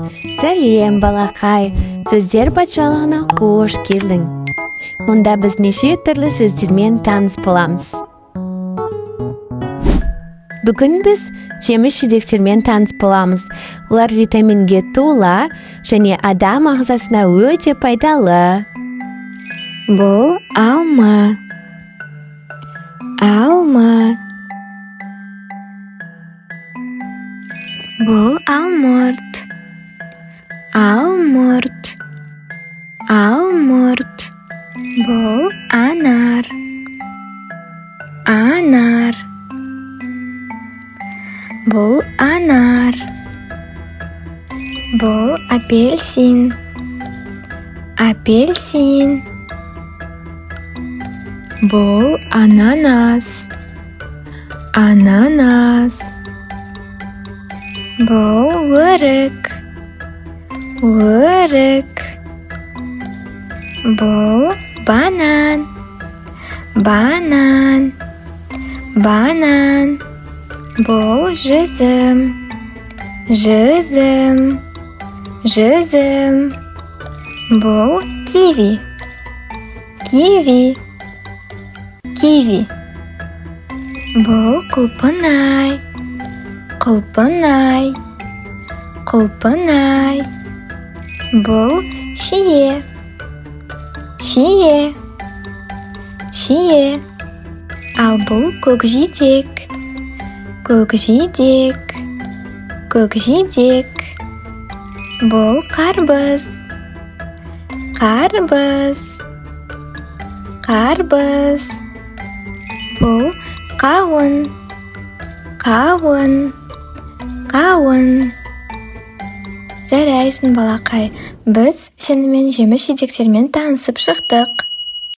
Сәлем, балақай! Сөздер патшалығына қош келдің. Мұнда біз неше түрлі сөздермен таныс боламыз. Бүгін біз жеміс-жидектермен таныс боламыз. Олар витаминге тола және адам ағзасына өте пайдалы. Бұл алма. Алма. Бұл алмұрт. Алмұрт. Алмұрт. Бұл анар. Анар. Бұл анар. Бұл апельсин. Апельсин. Бұл ананас. Ананас. Бұл өрік. Өрік. Бұл банан. Банан. Банан. Бұл жүзім. Жүзім. Жүзім. Бұл киви. Киви. Киви. Бұл құлпынай. Құлпынай. Құлпынай. Бұл шие. Шие. Шие. Ал бұл көкжидек. Көкжидек. Көкжидек. Бұл қарбыз. Қарбыз. Қарбыз. Бұл қауын. Қауын. Қауын. Жарайсың, балақай. Біз сенімен жеміс-жидектермен танысып шықтық.